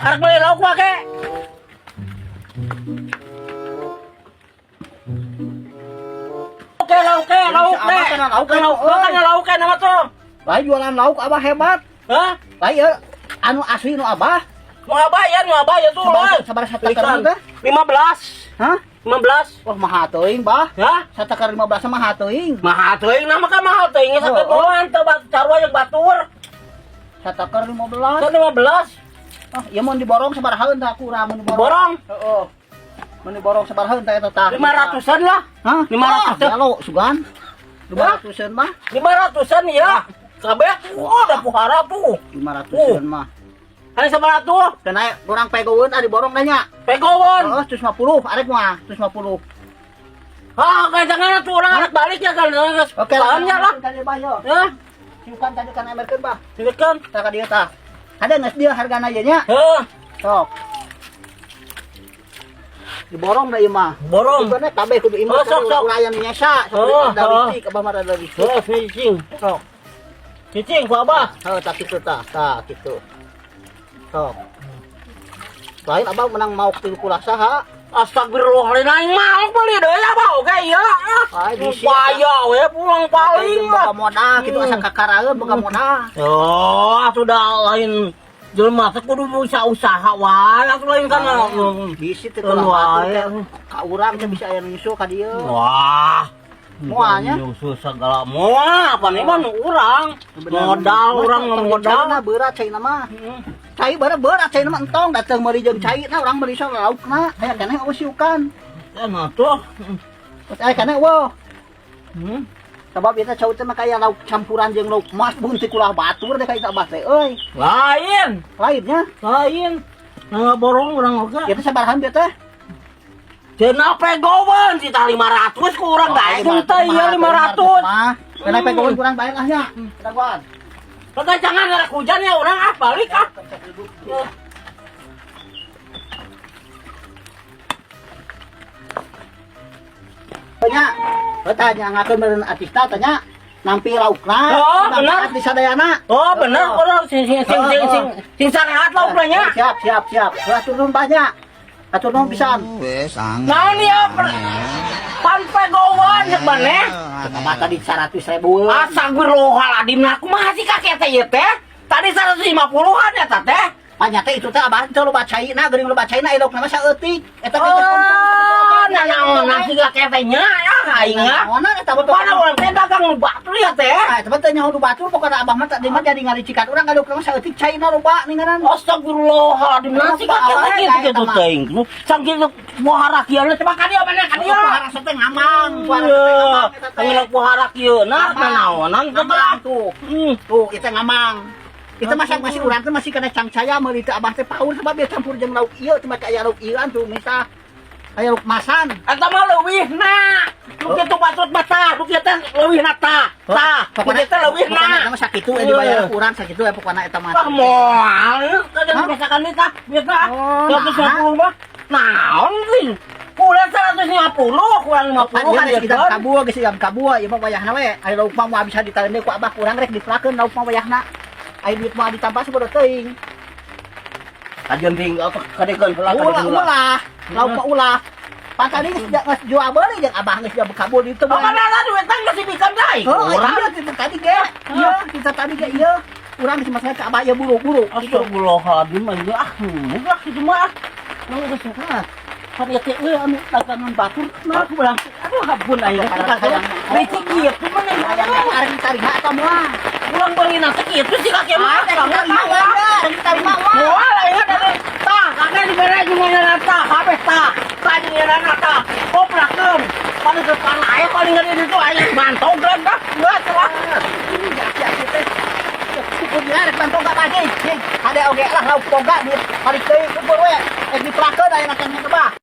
Arek beli lauk make. Oke, lauk ke, lauk ke. Abah kana lauk, Lauk, euy. kana lauk ke nama tuh. Lain jualan lauk abah hebat. Hah? Lain ieu anu asli nu abah. Mau abah ya, mau abah ya tuh. Sabar satakar teh? 15. Hah? 15. Wah, mahal teuing, Bah. Hah? Satakar 15 mahal teuing. Mahal teuing, nama kan mahal teuing sampai Oh, oh. bohongan teu sarua jeung batur. Satakar 15. Kan 15. Ah, ieu mun diborong sabaraha tah kurang mun diborong. Borong Heeh. Mun diborong sabaraha tah eta tah? 500-an lah. Hah? 500. Ah, galo sugan. 500-an mah. 500-an ya. Kabeh tuh, oh, ada puhara tuh. 500-an mah. Ada sabaraha tuh? Dan aya kurang pegoeun ah diborong dah nya. Pegoeun. Heeh, 150 arek mah 150. Ah, jangan tuh orang arek balik ya kan. Oke, lah. lah. Tadi bah yo. Ya, Siukan tadi kan emerkeun bah. silakan. Tah ka dieu tah. Ada geus dia hargana ieu nya. Heuh, Sok. Diborong da ieu mah. borong. Sugana kabeh kudu imah Oh, sok, sok. ulah aya nu nyesa. Oh, Ada oh. listrik abah mah rada listrik. Heuh, cicing. Sok. Cicing ku abah. Heuh, tah kitu tah, tah kitu. Sok. Lain abah menang mauk tilu kulah saha. Astagfirullahaladzim, aing mauk beli deui abah oge ieu. Ay, bisi, Upaya we pulang paling lah. Boga modal kitu asa kakaraeun boga modal. Oh, atuh dah lain jelema teh kudu bisa usaha wae atuh lain kan. Bisi teh Lain kulah wae. Ka urang teh bisa aya nu nyusul ka dieu. Wah. Moalnya? Nyusul segala moal apa nih mah nu urang. Modal urang modal. Caina berat caina mah. Cai berat berat caina mah entong datang meuli jeung cai na urang meuli sok laukna. Aya keneh eueuh siukan. Ya nah tuh. Aya keneh eueuh. Hmm. Sabab ieu teh cau teh mah kaya lauk campuran jeung lauk mas bunti kulah batur teh ka eta abah teh euy. Lain, Lainnya lain. Nah, borong urang oge. ieu teh sabarahan ieu teh? Cenah pegowen sita 500 ku urang daek teh ieu 500. Mah, kena pegowen kurang bae lah nya. Pedagoan. Jangan rek hujan ya urang ah balik ah. Nya, tah nyangakeun meureun artista teh nya nampi laukna. Oh, bener. Di sadayana. Oh, bener urang sing sing sing sing sing sing sarehat lauk nya. Siap, siap, siap. Atur nuhun banyak. Atur nuhun pisan. Wes angel. Naon ieu pan pegowen cek maneh? Abah tadi 100 ribu. Astagfirullahaladzim, nah kumaha sih kakek teh ieu teh? Tadi 150-an ya teh? Panya teh itu teh abah teh loba caina, geuning loba caina elok nama saeutik. Eta teh Oh, nah naonan sih kakek teh nya ya aing ah. Naonan eta mah Mana urang teh dagang nu batur ya teh? Ah, eta mah teh nyaho nu batur pokona abah mah tadi mah jadi ngaricikan urang ngaduk nama saeutik caina loba ninganan. Astagfirullahaladzim, nah sih kakek teh gitu gitu teuing. Saking pohara kieu coba ka dieu mana ka dieu. Pohara teh ngamang, pohara teh ngamang eta teh. Panggil pohara kieu nah naonan teh Ngamang tuh. Hmm. Tuh, itu ngamang. Itu masih masih urang teh masih kena cangcaya meuli teh abah teh paur sebab dia campur jeung lauk ieu teh make aya lauk ieuan tuh misah. Aya lauk masan. Eta mah leuwihna. Nu kitu patut mah tah, nu kieu teh leuwihna tah. Tah, nu kieu teh leuwihna. Pokona eta mah sakitu eh dibayar ku urang sakitu eh pokona eta mah. Wah moal, kadang biasakan duit ah, duit ah. Oh, 150 mah. Naon sih? Kurang 150, kurang 50 kan Kan ya geus idam kan. kabua geus idam kabua ieu mah wayahna we. Aya lauk mah moal bisa ditahan deui ku abah kurang rek dipelakeun lauk mah wayahna. Aya duit mah ditambah sabodo teuing. Kajian ting apa kadekeun heula Ulah ulah, lauk mah ulah. Pan tadi geus geus jual beuli jeung abah geus jual kabul itu Apa nana duit tang geus dibikeun deui? Oh, Urang. iya kita tadi ge. Iya, kita tadi ge iya. Urang geus masalah ke abah ieu buru-buru. Astagfirullahaladzim, aing ah, ulah kitu mah. Nu geus Ah, kan ieu teh euy anu dagangan batur nah aku bilang aduh ampun aing licik kieu mah hayang arek ditarima atau moal? Urang beuli nasi kitu sih kakek mah. Arek ditarima wae, arek ditarima wae. Moal aing dari tah kakek dibere jeung nyeunana tah kabeh tah. Tah jeung nyeunana tah. Koplakeun. Paling ke kana aya paling gede itu aing mantog dah. Geus lah. Ya, teh. Syukur dia rek bantu gak bagi. Ada oge lah lauk boga duit balik deui syukur we. Rek dipelakeun aya na keneh bah.